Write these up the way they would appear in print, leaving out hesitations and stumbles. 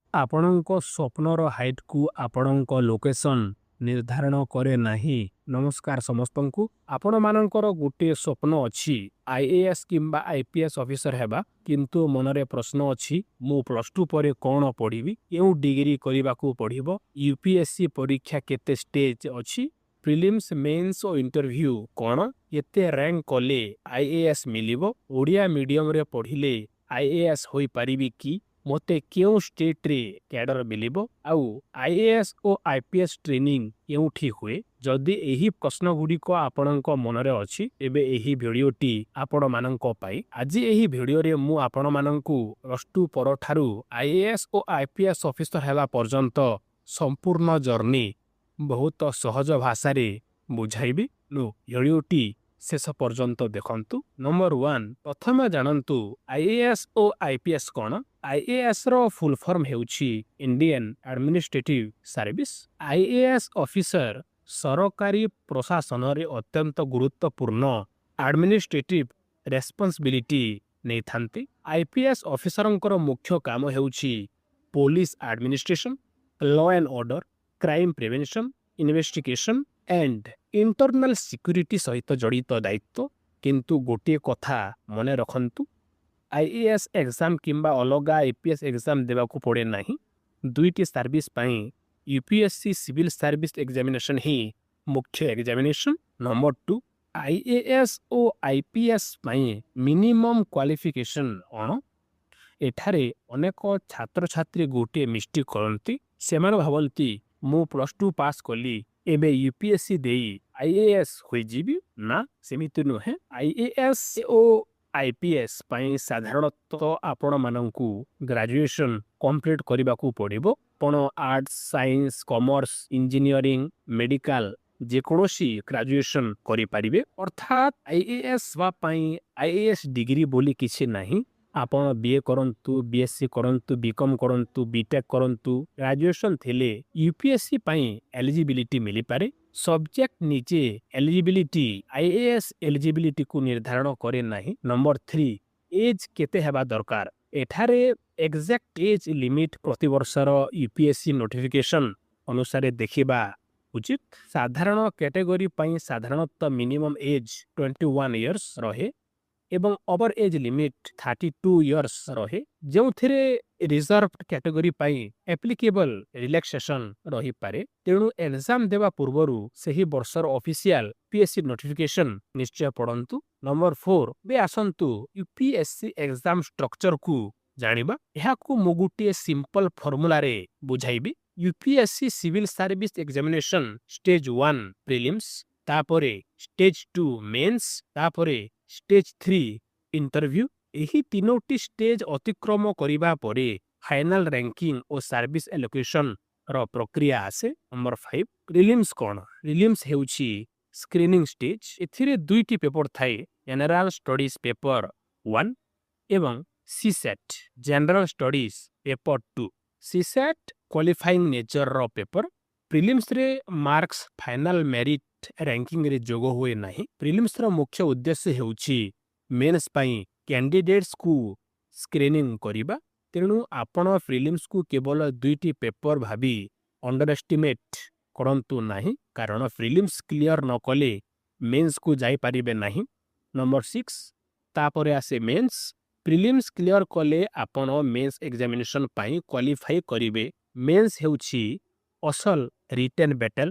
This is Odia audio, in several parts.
ଆପଣଙ୍କ ସ୍ୱପ୍ନର ହାଇଟ୍କୁ ଆପଣଙ୍କ ଲୋକେସନ୍ ନିର୍ଦ୍ଧାରଣ କରେ ନାହିଁ। ନମସ୍କାର ସମସ୍ତଙ୍କୁ। ଆପଣମାନଙ୍କର ଗୋଟିଏ ସ୍ୱପ୍ନ ଅଛି ଆଇଏଏସ୍ କିମ୍ବା ଆଇପିଏସ୍ ଅଫିସର ହେବା। କିନ୍ତୁ ମନରେ ପ୍ରଶ୍ନ ଅଛି, ମୁଁ ପ୍ଲସ୍ ଟୁ ପରେ କ'ଣ ପଢ଼ିବି? କେଉଁ ଡିଗ୍ରୀ କରିବାକୁ ପଡ଼ିବ? ୟୁପିଏସସି ପରୀକ୍ଷା କେତେ ଷ୍ଟେଜ୍ ଅଛି? ପ୍ରିଲିମ୍ସ, ମେନ୍ସ ଓ ଇଣ୍ଟରଭ୍ୟୁ କ'ଣ? କେତେ ରାଙ୍କ କଲେ ଆଇଏଏସ୍ ମିଳିବ? ଓଡ଼ିଆ ମିଡିୟମରେ ପଢ଼ିଲେ ଆଇଏଏସ୍ ହୋଇପାରିବି କି? ମୋତେ କେଉଁ ଷ୍ଟେଟ୍ରେ କ୍ୟାଡର ମିଳିବ? ଆଉ ଆଇଏଏସ୍ ଓ ଆଇପିଏସ୍ ଟ୍ରେନିଂ କେଉଁଠି ହୁଏ? ଯଦି ଏହି ପ୍ରଶ୍ନଗୁଡ଼ିକ ଆପଣଙ୍କ ମନରେ ଅଛି, ତେବେ ଏହି ଭିଡିଓଟି ଆପଣମାନଙ୍କ ପାଇଁ। ଆଜି ଏହି ଭିଡିଓରେ ମୁଁ ଆପଣମାନଙ୍କୁ ପ୍ଲସ୍ ଟୁ ପରଠାରୁ ଆଇଏଏସ୍ ଓ ଆଇପିଏସ୍ ଅଫିସର ହେବା ପର୍ଯ୍ୟନ୍ତ ସମ୍ପୂର୍ଣ୍ଣ ଜର୍ଣ୍ଣି ବହୁତ ସହଜ ଭାଷାରେ ବୁଝାଇବି। ତେଣୁ ଭିଡିଓଟି ଶେଷ ପର୍ଯ୍ୟନ୍ତ ଦେଖନ୍ତୁ। ନମ୍ବର 1, ପ୍ରଥମେ ଜାଣନ୍ତୁ ଆଇଏଏସ୍ ଓ ଆଇପିଏସ୍ କ'ଣ। ଆଇଏଏସ୍ ର ଫୁଲ୍ ଫର୍ମ ହେଉଛି Indian administrative service. IAS officer ସରକାରୀ ପ୍ରଶାସନରେ ଅତ୍ୟନ୍ତ ଗୁରୁତ୍ୱପୂର୍ଣ୍ଣ ଆଡମିନିଷ୍ଟ୍ରେଟିଭ ରେସ୍ପନ୍ସିବିଲିଟି ନେଇଥାନ୍ତି। ଆଇପିଏସ୍ ଅଫିସରଙ୍କର ମୁଖ୍ୟ କାମ ହେଉଛି police administration, law and order, crime prevention, investigation and internal security ସହିତ ଜଡ଼ିତ ଦାୟିତ୍ୱ। କିନ୍ତୁ ଗୋଟିଏ କଥା ମନେ ରଖନ୍ତୁ, ଆଇଏଏସ୍ ଏକ୍ଜାମ କିମ୍ବା ଅଲଗା ଆଇପିଏସ୍ ଏକ୍ଜାମ ଦେବାକୁ ପଡ଼େ ନାହିଁ। ଦୁଇଟି ସର୍ଭିସ ପାଇଁ ୟୁପିଏସସି ସିଭିଲ ସର୍ଭିସ ଏକ୍ଜାମିନେସନ ହିଁ ମୁଖ୍ୟ ଏକ୍ଜାମିନେସନ। ନମ୍ବର 2, ଆଇଏଏସ୍ ଓ ଆଇପିଏସ୍ ପାଇଁ ମିନିମମ୍ କ୍ୱାଲିଫିକେସନ କ'ଣ? ଏଠାରେ ଅନେକ ଛାତ୍ରଛାତ୍ରୀ ଗୋଟିଏ ମିଷ୍ଟେକ୍ କରନ୍ତି। ସେମାନେ ଭାବନ୍ତି, ମୁଁ ପ୍ଲସ୍ ଟୁ ପାସ୍ କଲି, ଏବେ ୟୁପିଏସସି ଦେଇ ଆଇଏଏସ୍ ହୋଇଯିବି। ନା, ସେମିତି ନୁହେଁ। ଆଇଏଏସ୍ ଓ ଆଇପିଏସ୍ ପାଇଁ ସାଧାରଣତଃ ଆପଣମାନଙ୍କୁ ଗ୍ରାଜୁଏସନ୍ କମ୍ପ୍ଲିଟ୍ କରିବାକୁ ପଡ଼ିବ। ଆପଣ arts, science, commerce, engineering, medical ଯେକୌଣସି ଗ୍ରାଜୁଏସନ୍ କରିପାରିବେ। ଅର୍ଥାତ୍ ଆଇଏଏସ୍ ହେବା ପାଇଁ ଆଇଏଏସ୍ ଡିଗ୍ରୀ ବୋଲି କିଛି ନାହିଁ। ଆପଣ ବିଏ କରନ୍ତୁ, ବିଏସସି କରନ୍ତୁ, ବିକମ୍ କରନ୍ତୁ, ବିଟେକ୍ କରନ୍ତୁ, ଗ୍ରାଜୁଏସନ୍ ଥିଲେ ୟୁପିଏସସି ପାଇଁ ଏଲିଜିବିଲିଟି ମିଳିପାରେ। ସବଜେକ୍ଟ ନିଜେ ଏଲିଜିବିଲିଟି ଆଇଏଏସ୍ ଏଲିଜିବିଲିଟିକୁ ନିର୍ଦ୍ଧାରଣ କରେ ନାହିଁ। ନମ୍ବର 3, ଏଜ୍ କେତେ ହେବା ଦରକାର? ଏଠାରେ ଏକ୍ଜାକ୍ଟ ଏଜ୍ ଲିମିଟ୍ ପ୍ରତିବର୍ଷର ୟୁପିଏସସି ନୋଟିଫିକେସନ୍ ଅନୁସାରେ ଦେଖିବା ଉଚିତ। ସାଧାରଣ କ୍ୟାଟେଗୋରୀ ପାଇଁ ସାଧାରଣତଃ ମିନିମମ୍ ଏଜ୍ 21 ଇୟର୍ସ ରହେ ଏବଂ ଅପର ଏଜ୍ ଲିମିଟ୍ 32 ଇୟର୍ସ ରହେ, ଯେଉଁଥିରେ ରିଜର୍ଭ କ୍ୟାଟେଗୋରୀ ପାଇଁ ଆପ୍ଲିକେବଲ୍ ରିଲାକ୍ସେସନ୍ ରହିପାରେ। ତେଣୁ ଏକ୍ଜାମ ଦେବା ପୂର୍ବରୁ ସେହି ବର୍ଷର ଅଫିସିଆଲ ୟୁପିଏସସି ନୋଟିଫିକେସନ୍ ନିଶ୍ଚୟ ପଢ଼ନ୍ତୁ। ନମ୍ବର 4, ଏବେ ଆସନ୍ତୁ ୟୁପିଏସସି ଏକ୍ଜାମ ଷ୍ଟ୍ରକ୍ଚରକୁ ଜାଣିବା। ଏହାକୁ ମୁଁ ଗୋଟିଏ ସିମ୍ପଲ ଫର୍ମୁଲାରେ ବୁଝାଇବି। UPSC civil service examination stage 1 prelims, ତାପରେ ଷ୍ଟେଜ୍ 2 ମେନ୍ସ, ତାପରେ ଷ୍ଟେଜ୍ 3 ଇଣ୍ଟରଭ୍ୟୁ। ଏହି ତିନୋଟି ଷ୍ଟେଜ୍ ଅତିକ୍ରମ କରିବା ପରେ ଫାଇନାଲ ରାଙ୍କିଙ୍ଗ ଓ ସର୍ଭିସ ଆଲୋକେସନ ର ପ୍ରକ୍ରିୟା ଆସେ। ନମ୍ବର 5, ପ୍ରିଲିମ୍ସ କ'ଣ? ପ୍ରିଲିମ୍ସ ହେଉଛି ସ୍କ୍ରିନିଂ ଷ୍ଟେଜ୍। ଏଥିରେ ଦୁଇଟି ପେପର ଥାଏ, ଜେନେରାଲ ଷ୍ଟଡିଜ ପେପର 1 ଏବଂ CSAT general studies paper 2। CSAT qualifying ନେଚରର paper. ପ୍ରିଲିମ୍ସରେ Marcus final merit ରାଙ୍କିଙ୍ଗରେ ଯୋଗ ହୁଏ ନାହିଁ। ପ୍ରିଲିମ୍ସର ମୁଖ୍ୟ ଉଦ୍ଦେଶ୍ୟ ହେଉଛି ମେନ୍ସ ପାଇଁ କ୍ୟାଣ୍ଡିଡେଟ୍ସକୁ ସ୍କ୍ରିନିଂ କରିବା। ତେଣୁ ଆପଣ ପ୍ରିଲିମ୍ସକୁ କେବଳ ଦୁଇଟି ପେପର ଭାବି ଅଣ୍ଡର ଏଷ୍ଟିମେଟ୍ କରନ୍ତୁ ନାହିଁ, କାରଣ ପ୍ରିଲିମ୍ସ କ୍ଲିୟର ନ କଲେ ମେନ୍ସକୁ ଯାଇପାରିବେ ନାହିଁ। ନମ୍ବର 6, ତାପରେ ଆସେ ମେନ୍ସ। ପ୍ରିଲିମ୍ସ କ୍ଲିୟର କଲେ ଆପଣ ମେନ୍ସ ଏକ୍ଜାମିନେସନ ପାଇଁ କ୍ୱାଲିଫାଇ କରିବେ। ମେନ୍ସ ହେଉଛି ଅସଲ ରିଟେନ୍ ବ୍ୟାଟେଲ।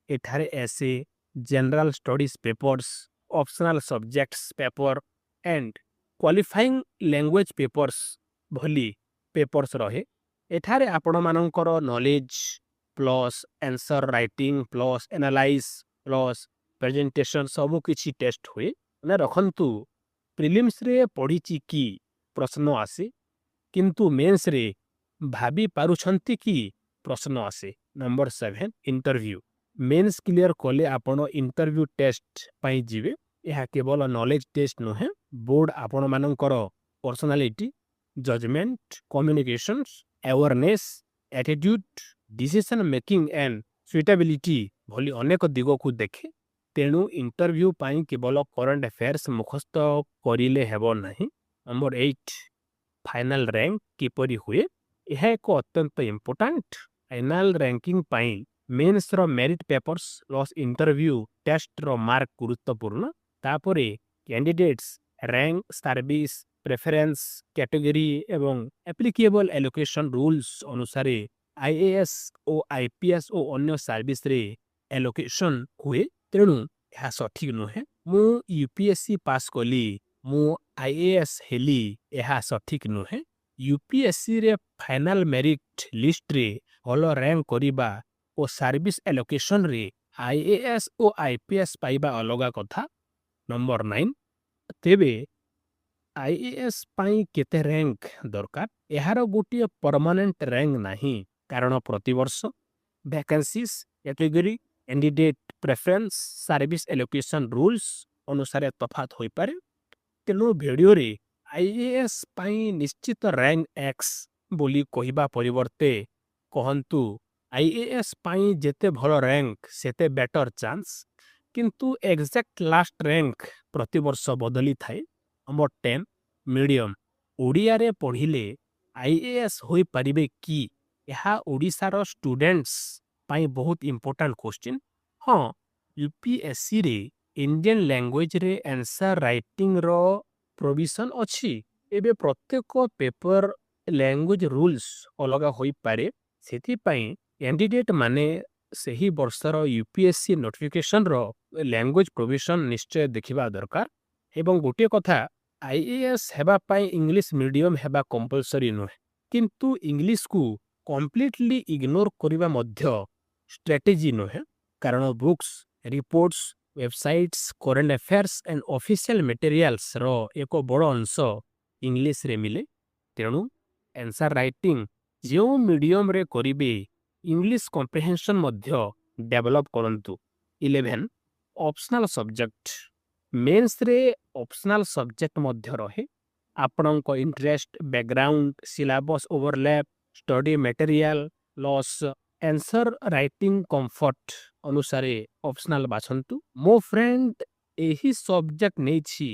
ଏଠାରେ essay, general studies papers, optional subjects paper and qualifying language papers ଭଳି ପେପର୍ସ ରହେ। ଏଠାରେ ଆପଣମାନଙ୍କର knowledge plus answer writing plus analysis plus presentation ସବୁକିଛି ଟେଷ୍ଟ ହୁଏ। ମନେ ରଖନ୍ତୁ, ପ୍ରିଲିମ୍ସରେ ପଢ଼ିଛି କି ପ୍ରଶ୍ନ ଆସେ, କିନ୍ତୁ ମେନ୍ସରେ ଭାବି ପାରୁଛନ୍ତି କି ପ୍ରଶ୍ନ ଆସେ। Number 7, interview. ମେନ୍ସ କ୍ଲିୟର କଲେ ଆପଣ ଇଣ୍ଟରଭ୍ୟୁ ଟେଷ୍ଟ ପାଇଁ ଯିବେ। ଏହା କେବଳ ନଲେଜ ଟେଷ୍ଟ ନୁହେଁ। ବୋର୍ଡ ଆପଣମାନଙ୍କର personality, judgement, communications, awareness, attitude, decision making and suitability ଭଳି ଅନେକ ଦିଗକୁ ଦେଖେ। ତେଣୁ ଇଣ୍ଟରଭ୍ୟୁ ପାଇଁ କେବଳ କରେଣ୍ଟ ଆଫେୟାର୍ସ ମୁଖସ୍ଥ କରିଲେ ହେବ ନାହିଁ। ନମ୍ବର 8, ଫାଇନାଲ ରାଙ୍କ କିପରି ହୁଏ? ଏହା ଏକ ଅତ୍ୟନ୍ତ ଇମ୍ପୋର୍ଟାଣ୍ଟ। ଫାଇନାଲ ରାଙ୍କିଂ ପାଇଁ ମେନ୍ସର ମେରିଟ୍ ପେପର୍ସ ପ୍ଲସ୍ ଇଣ୍ଟରଭ୍ୟୁ ଟେଷ୍ଟର ମାର୍କ ଗୁରୁତ୍ୱପୂର୍ଣ୍ଣ। ତାପରେ candidates rank, service preference, category ଏବଂ ଆପ୍ଲିକେବଲ୍ ଆଲୋକେସନ୍ ରୁଲ୍ସ ଅନୁସାରେ ଆଇଏଏସ୍ ଓ ଆଇପିଏସ୍ ଓ ଅନ୍ୟ ସର୍ଭିସରେ ଆଲୋକେସନ୍ ହୁଏ। ତେଣୁ ଏହା ସଠିକ୍ ନୁହେଁ। ମୁଁ ୟୁପିଏସସି ପାସ୍ କଲି, ମୁଁ ଆଇଏଏସ୍ ହେଲି, ଏହା ସଠିକ୍ ନୁହେଁ। ୟୁପିଏସସିରେ ଫାଇନାଲ ମେରିଟ୍ ଲିଷ୍ଟରେ ଭଲ ରାଙ୍କ କରିବା ଓ ସର୍ଭିସ ଆଲୋକେସନରେ ଆଇଏଏସ୍ ଓ ଆଇପିଏସ୍ ପାଇବା ଅଲଗା କଥା। ନମ୍ବର 9, ତେବେ ଆଇଏଏସ୍ ପାଇଁ କେତେ ରାଙ୍କ ଦରକାର? ଏହାର ଗୋଟିଏ ପରମାନେଣ୍ଟ ରାଙ୍କ ନାହିଁ, କାରଣ ପ୍ରତିବର୍ଷ vacancies, category, candidate preference, service allocation rules ଅନୁସାରେ ତଫାତ୍ ହୋଇପାରେ। ତେଣୁ ଭିଡିଓରେ ଆଇଏଏସ୍ ପାଇଁ ନିଶ୍ଚିତ ରାଙ୍କ ଏକ୍ସ ବୋଲି କହିବା ପରିବର୍ତ୍ତେ କହନ୍ତୁ, ଆଇଏଏସ୍ ପାଇଁ ଯେତେ ଭଲ ରାଙ୍କ, ସେତେ ବେଟର ଚାନ୍ସ। କିନ୍ତୁ ଏକ୍ଜାକ୍ଟ ଲାଷ୍ଟ ରାଙ୍କ ପ୍ରତିବର୍ଷ ବଦଳିଥାଏ। Number 10, medium. ଓଡ଼ିଆରେ ପଢ଼ିଲେ ଆଇଏଏସ୍ ହୋଇପାରିବେ କି? ଏହା ଓଡ଼ିଶାର ଷ୍ଟୁଡେଣ୍ଟସ୍ ପାଇଁ ବହୁତ ଇମ୍ପୋର୍ଟାଣ୍ଟ କ୍ୱେଶ୍ଚିନ୍। ହଁ, ୟୁପିଏସସିରେ ଇଣ୍ଡିଆନ୍ ଲାଙ୍ଗୁଏଜରେ ଆନ୍ସର ରାଇଟିଂର ପ୍ରୋଭିସନ୍ ଅଛି। ଏବେ ପ୍ରତ୍ୟେକ ପେପର ଲାଙ୍ଗୁଏଜ ରୁଲ୍ସ ଅଲଗା ହୋଇପାରେ। ସେଥିପାଇଁ କ୍ୟାଣ୍ଡିଡେଟ୍ ମାନେ ସେହି ବର୍ଷର ୟୁପିଏସସି ନୋଟିଫିକେସନର ଲାଙ୍ଗୁଏଜ ପ୍ରୋଭିସନ୍ ନିଶ୍ଚୟ ଦେଖିବା ଦରକାର। ଏବଂ ଗୋଟିଏ କଥା, ଆଇଏଏସ୍ ହେବା ପାଇଁ ଇଂଲିଶ ମିଡିୟମ ହେବା କମ୍ପଲସରି ନୁହେଁ, କିନ୍ତୁ ଇଂଲିଶକୁ କମ୍ପ୍ଲିଟଲି ଇଗ୍ନୋର କରିବା ମଧ୍ୟ ଷ୍ଟ୍ରାଟେଜି ନୁହେଁ, କାରଣ books, reports, websites, current affairs and official ମେଟେରିଆଲ୍ସର ଏକ ବଡ଼ ଅଂଶ ଇଂଲିଶରେ ମିଳେ। ତେଣୁ ଆନ୍ସର ରାଇଟିଂ ଯେଉଁ ମିଡିୟମରେ କରିବେ, ଇଂଲିଶ କମ୍ପ୍ରିହେନ୍ସନ୍ ମଧ୍ୟ ଡେଭଲପ୍ କରନ୍ତୁ। 11, ଅପସନାଲ ସବଜେକ୍ଟ। ମେନ୍ସରେ ଅପସନାଲ ସବଜେକ୍ଟ ମଧ୍ୟ ରହେ। ଆପଣଙ୍କ interest, background, syllabus overlap, study material plus answer writing comfort ଅନୁସାରେ ଅପସନାଲ ବାଛନ୍ତୁ। ମୋ ଫ୍ରେଣ୍ଡ ଏହି ସବଜେକ୍ଟ ନେଇଛି,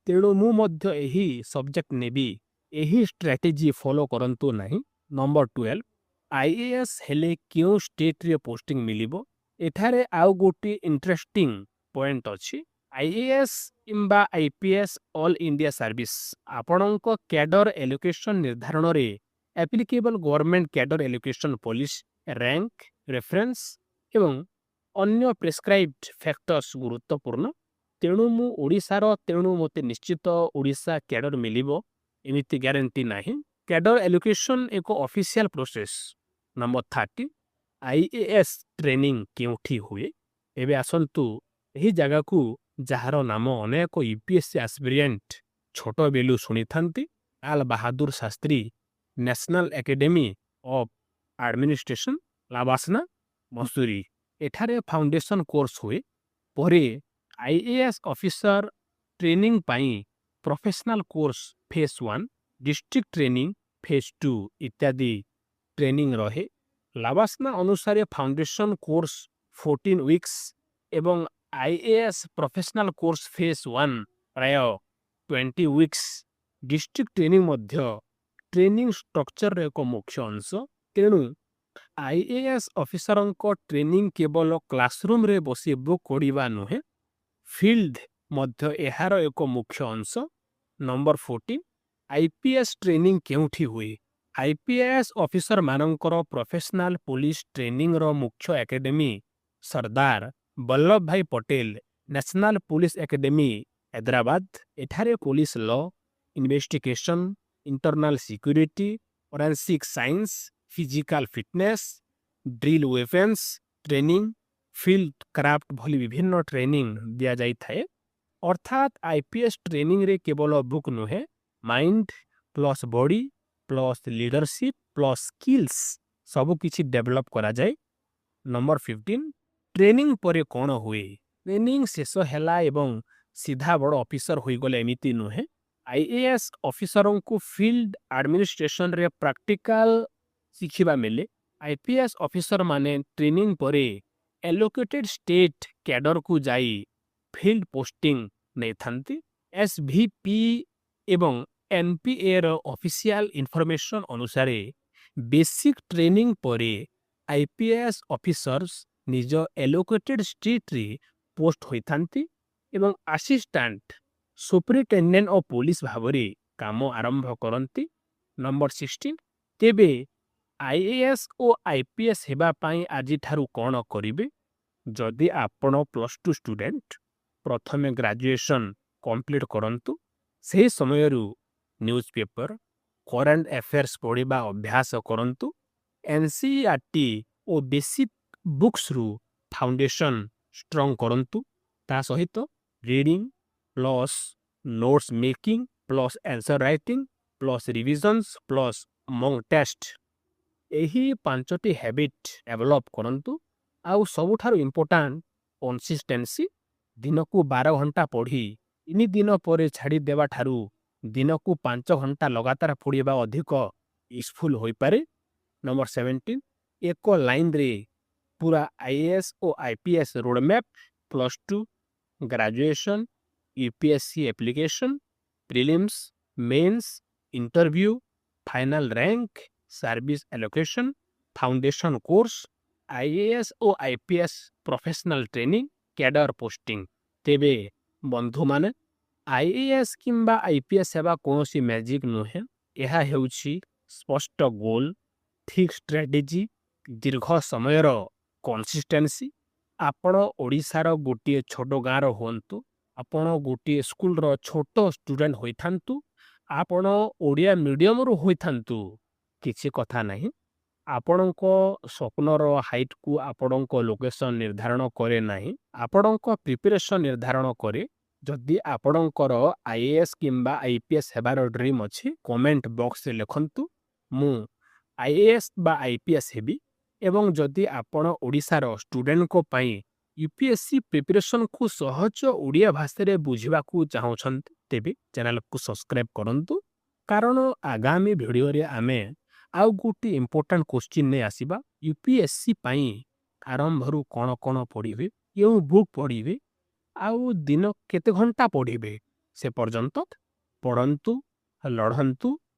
ତେଣୁ ମୁଁ ମଧ୍ୟ ଏହି ସବଜେକ୍ଟ ନେବି, ଏହି ଷ୍ଟ୍ରାଟେଜି ଫଲୋ କରନ୍ତୁ ନାହିଁ। ନମ୍ବର 12, ଆଇଏଏସ୍ ହେଲେ କେଉଁ ଷ୍ଟେଟରେ ପୋଷ୍ଟିଂ ମିଳିବ? ଏଠାରେ ଆଉ ଗୋଟିଏ ଇଣ୍ଟରେଷ୍ଟିଂ ପଏଣ୍ଟ ଅଛି। ଆଇଏଏସ୍ କିମ୍ବା ଆଇପିଏସ୍ ଅଲ୍ ଇଣ୍ଡିଆ ସର୍ଭିସ। ଆପଣଙ୍କ କ୍ୟାଡର ଆଲୋକେସନ ନିର୍ଦ୍ଧାରଣରେ applicable government cadre allocation policy, rank, preference ଏବଂ ଅନ୍ୟ ପ୍ରେସ୍କ୍ରାଇବ୍ଡ ଫ୍ୟାକ୍ଟର୍ସ ଗୁରୁତ୍ୱପୂର୍ଣ୍ଣ। ତେଣୁ ମୁଁ ଓଡ଼ିଶାର, ତେଣୁ ମୋତେ ନିଶ୍ଚିତ ଓଡ଼ିଶା କ୍ୟାଡର ମିଳିବ, ଏମିତି ଗ୍ୟାରେଣ୍ଟି ନାହିଁ। କ୍ୟାଡର ଆଲୋକେସନ ଏକ official process. Number 13, IAS training କେଉଁଠି ହୁଏ? ଏବେ ଆସନ୍ତୁ ଏହି ଜାଗାକୁ ଯାହାର ନାମ ଅନେକ ୟୁପିଏସସି ଆସ୍ପିରିଏଣ୍ଟ ଛୋଟ ବେଳୁ ଶୁଣିଥାନ୍ତି, Lal Bahadur Shastri national academy of administration, LBSNAA, Mussoorie. ଏଠାରେ ଫାଉଣ୍ଡେସନ କୋର୍ସ ହୁଏ। ପରେ ଆଇଏଏସ୍ ଅଫିସର ଟ୍ରେନିଂ ପାଇଁ professional course phase 1, district training phase 2 ଇତ୍ୟାଦି ଟ୍ରେନିଂ ରହେ। ଲାବାସନା ଅନୁସାରେ ଫାଉଣ୍ଡେସନ କୋର୍ସ 14 ୱିକ୍ସ ଏବଂ IAS professional course phase 1 ପ୍ରାୟ 20 ୱିକ୍ସ। ଡିଷ୍ଟ୍ରିକ୍ଟ ଟ୍ରେନିଂ ମଧ୍ୟ ଟ୍ରେନିଂ ଷ୍ଟ୍ରକ୍ଚରର ଏକ ମୁଖ୍ୟ ଅଂଶ। ତେଣୁ ଆଇଏଏସ୍ ଅଫିସରଙ୍କ ଟ୍ରେନିଂ କେବଳ କ୍ଲାସରୁମରେ ବସି ବୁକ୍ ପଢ଼ିବା ନୁହେଁ, ଫିଲ୍ଡ ମଧ୍ୟ ଏହାର ଏକ ମୁଖ୍ୟ ଅଂଶ। ନମ୍ବର 14, ଆଇପିଏସ୍ ଟ୍ରେନିଂ କେଉଁଠି ହୁଏ? ଆଇପିଏସ୍ ଅଫିସରମାନଙ୍କର ପ୍ରଫେସନାଲ ପୋଲିସ ଟ୍ରେନିଂର ମୁଖ୍ୟ ଏକାଡେମୀ ସର୍ଦ୍ଦାର ବଲ୍ଲଭ ଭାଇ Patel national police academy, Hyderabad. ଏଠାରେ police law, investigation, internal security, forensic science, physical fitness, drill, weapons training, field craft ଭଳି ବିଭିନ୍ନ ଟ୍ରେନିଂ ଦିଆଯାଇଥାଏ। ଅର୍ଥାତ୍ ଆଇପିଏସ୍ ଟ୍ରେନିଂରେ କେବଳ ବୁକ୍ ନୁହେଁ, mind plus body plus leadership plus skills ସବୁକିଛି ଡେଭଲପ୍ କରାଯାଏ। ନମ୍ବର 15, ଟ୍ରେନିଂ ପରେ କ'ଣ ହୁଏ? ଟ୍ରେନିଂ ଶେଷ ହେଲା ଏବଂ ସିଧା ବଡ଼ ଅଫିସର ହୋଇଗଲେ, ଏମିତି ନୁହେଁ। ଆଇଏଏସ୍ ଅଫିସରଙ୍କୁ ଫିଲ୍ଡ ଆଡମିନିଷ୍ଟ୍ରେସନରେ ପ୍ରାକ୍ଟିକାଲ ଶିଖିବା ମିଳେ। ଆଇପିଏସ୍ ଅଫିସରମାନେ ଟ୍ରେନିଂ ପରେ ଆଲୋକେଟେଡ୍ ଷ୍ଟେଟ୍ କ୍ୟାଡରକୁ ଯାଇ ଫିଲ୍ଡ ପୋଷ୍ଟିଂ ନେଇଥାନ୍ତି। ଏସ୍ଭିପି ଏବଂ ଏନ୍ପିଏର ଅଫିସିଆଲ ଇନଫର୍ମେସନ ଅନୁସାରେ ବେସିକ୍ ଟ୍ରେନିଂ ପରେ ଆଇପିଏସ୍ ଅଫିସର୍ସ ନିଜ ଏଲୋକେଟେଡ୍ ଷ୍ଟେଟ୍ରେ ପୋଷ୍ଟ ହୋଇଥାନ୍ତି ଏବଂ ଆସିଷ୍ଟାଣ୍ଟ ସୁପରିଟେଣ୍ଡେଣ୍ଟ ଅଫ୍ ପୋଲିସ ଭାବରେ କାମ ଆରମ୍ଭ କରନ୍ତି। ନମ୍ବର 16, ତେବେ ଆଇଏଏସ୍ ଓ ଆଇପିଏସ୍ ହେବା ପାଇଁ ଆଜିଠାରୁ କ'ଣ କରିବେ? ଯଦି ଆପଣ +2 ଷ୍ଟୁଡେଣ୍ଟ, ପ୍ରଥମେ ଗ୍ରାଜୁଏସନ୍ କମ୍ପ୍ଲିଟ୍ କରନ୍ତୁ। ସେହି ସମୟରୁ ନ୍ୟୁଜ୍ ପେପର, କରେଣ୍ଟ ଆଫେୟାର୍ସ ପଢ଼ିବା ଅଭ୍ୟାସ କରନ୍ତୁ। ଏନ୍ସିଇଆର୍ଟି ଓ ବେସିକ୍ ବୁକ୍ସରୁ ଫାଉଣ୍ଡେସନ୍ ଷ୍ଟ୍ରଙ୍ଗ କରନ୍ତୁ। ତା ସହିତ reading plus notes making plus answer writing plus revisions plus mock test, ଏହି ପାଞ୍ଚଟି ହ୍ୟାବିଟ୍ ଡେଭଲପ୍ କରନ୍ତୁ। ଆଉ ସବୁଠାରୁ ଇମ୍ପୋର୍ଟାଣ୍ଟ, କନସିଷ୍ଟେନ୍ସି। ଦିନକୁ 12 ଘଣ୍ଟା ପଢ଼ି 3 ଦିନ ପରେ ଛାଡ଼ିଦେବା ଠାରୁ ଦିନକୁ 5 ଘଣ୍ଟା ଲଗାତାର ପଢ଼ିବା ଅଧିକ ୟୁଜଫୁଲ୍ ହୋଇପାରେ। ନମ୍ବର 17, ଏକ ଲାଇନରେ ପୁରା ଆଇଏଏସ୍ ଓ IPS roadmap: +2, graduation, UPSC application, prelims, mains, interview, final rank, service allocation, foundation course, IAS ଓ IPS professional training, cadre posting. ତେବେ ବନ୍ଧୁମାନେ, ଆଇଏଏସ୍ କିମ୍ବା ଆଇପିଏସ୍ ହେବା କୌଣସି ମ୍ୟାଜିକ୍ ନୁହେଁ। ଏହା ହେଉଛି ସ୍ପଷ୍ଟ ଗୋଲ୍, ଠିକ୍ ଷ୍ଟ୍ରାଟେଜି, ଦୀର୍ଘ ସମୟର କନସିଷ୍ଟେନ୍ସି। ଆପଣ ଓଡ଼ିଶାର ଗୋଟିଏ ଛୋଟ ଗାଁର ହୁଅନ୍ତୁ, ଆପଣ ଗୋଟିଏ ସ୍କୁଲର ଛୋଟ ଷ୍ଟୁଡେଣ୍ଟ ହୋଇଥାନ୍ତୁ, ଆପଣ ଓଡ଼ିଆ ମିଡ଼ିୟମରୁ ହୋଇଥାନ୍ତୁ, କିଛି କଥା ନାହିଁ। ଆପଣଙ୍କ ସ୍ୱପ୍ନର ହାଇଟ୍କୁ ଆପଣଙ୍କ ଲୋକେସନ୍ ନିର୍ଦ୍ଧାରଣ କରେ ନାହିଁ, ଆପଣଙ୍କ ପ୍ରିପାରେସନ୍ ନିର୍ଦ୍ଧାରଣ କରେ। ଯଦି ଆପଣଙ୍କର ଆଇଏଏସ୍ କିମ୍ବା ଆଇପିଏସ୍ ହେବାର ଡ୍ରିମ୍ ଅଛି, କମେଣ୍ଟ ବକ୍ସରେ ଲେଖନ୍ତୁ, "ମୁଁ ଆଇଏଏସ୍ ବା ଆଇପିଏସ୍ ହେବି"। ଏବଂ ଯଦି ଆପଣ ଓଡ଼ିଶାର ଷ୍ଟୁଡେଣ୍ଟଙ୍କ ପାଇଁ ୟୁପିଏସ୍ସି ପ୍ରିପାରେସନ୍କୁ ସହଜ ଓଡ଼ିଆ ଭାଷାରେ ବୁଝିବାକୁ ଚାହୁଁଛନ୍ତି, ତେବେ ଚ୍ୟାନେଲକୁ ସବସ୍କ୍ରାଇବ୍ କରନ୍ତୁ, କାରଣ ଆଗାମୀ ଭିଡ଼ିଓରେ ଆମେ ଆଉ ଗୋଟିଏ ଇମ୍ପୋର୍ଟାଣ୍ଟ କୋଶ୍ଚିନ୍ ନେଇ ଆସିବା। ୟୁପିଏସ୍ସି ପାଇଁ ଆରମ୍ଭରୁ କ'ଣ କ'ଣ ପଢ଼ିବେ, କେଉଁ ବୁକ୍ ପଢ଼ିବେ ଆଉ ଦିନ କେତେ ଘଣ୍ଟା ପଢ଼ିବେ। ସେ ପର୍ଯ୍ୟନ୍ତ ପଢ଼ନ୍ତୁ, ଲଢ଼ନ୍ତୁ।